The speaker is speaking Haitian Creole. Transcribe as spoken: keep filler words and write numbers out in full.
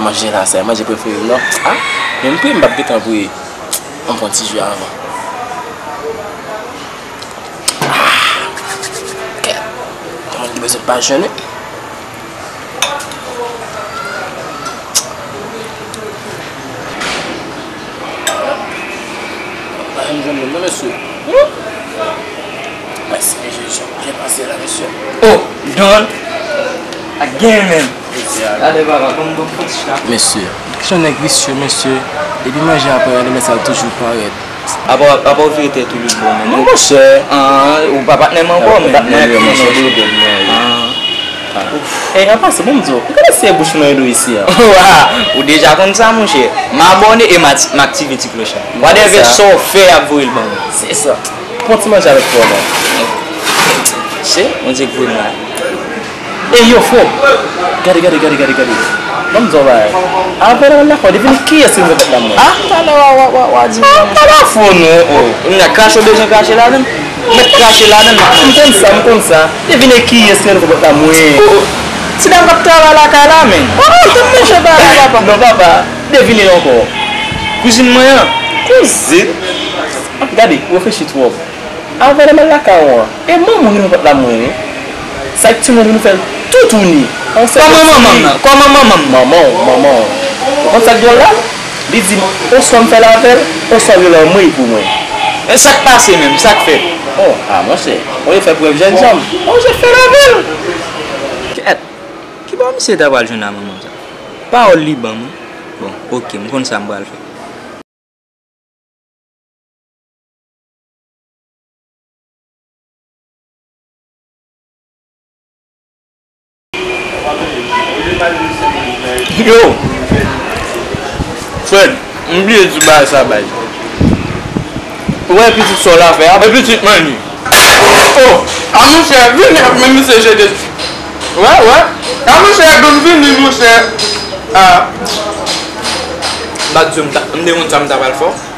Manje la, se manje prefere m nan. Ah, men m priye m p ap gentan priye. Ann pran ti ji avan. Ah, kèt. Mwen ki bezwen pa jwenn wi. Pa janm jwenn menm non, mesye. Mèsi, mesye, byen pase la, mesye. Oh, Don. A gen menm. Gade papa, kòm bon fòs la. Mesye, se yon nèg visye, mesye. Depi manje apre, nèg sa toujou parèt. Apa, apa w vire tèt ou lòt bò menm? Non, monchè. Ah, ou pa patnè m ankò, men. Patnè m, monchè. Ah. Ah. Ey, an pasan, bon m di w, ou konn se bouch mwen dou isi a. Wa, ou deja konn sa, monchè. M abòne e m ati-, m aktive ti klòch la. Whatever sa w fè, y ap voye l ban mwen. Se sa. Pran ti manje avèk frè w, non. Se, on di k voye m la. Ey, yo, frè. Gade, gade, gade, gade, gade. Ban m di w bagay. Avè l la, fò devine kiyès ki vin fè tèt la mwen. Ah, talè w a, w a, w a, w a di m. Ah, pa la fò, non, oh. M nan krache w bezwen krache ladan l. Mèt krache ladan l, m ap manje. M konn sa, m konn sa. Devine kiyès ki vin fè tèt la mwen. Oh, oh. Ti dam k ap travay lakay la, men. Oh, oh, tann manje ba li, papa. Non, papa. Devine l ankò. Kouzin mwen an. Kouzin? Gade, ou reflechi twòp. Avè lè m al lakay ou an, e manman w ki nan pòt la mwen wi. Sa k ti mwen vin fè l toutouni. Kòman manman m nan? Kòman manman m nan? Manman w, manman w. Ou konn sa k dwòl la? Li di m, oswa m fè l avè l, oswa l rele anmwey pou mwen. E sa k pase menm? Sa k fèt? Oh, ah, monchè, olye fè prèv jènjan m, monchè fè l avè l. Kèt! Ki bò misye ta pral jwenn a manman sa? Pawòl li ban m wi. Bon, oke, m konn sa m pral fè. Yo! Fred, m bliye di w bagay sa, baz. Ou wè pitit sa w la fè a? E pitit mwen li. Oh! A monchè, vini ap men misye jete. Wè, wè. A monchè, Don vini, monchè. Ah. M pa t di w m ta, m te konn sa m ta pral fè w.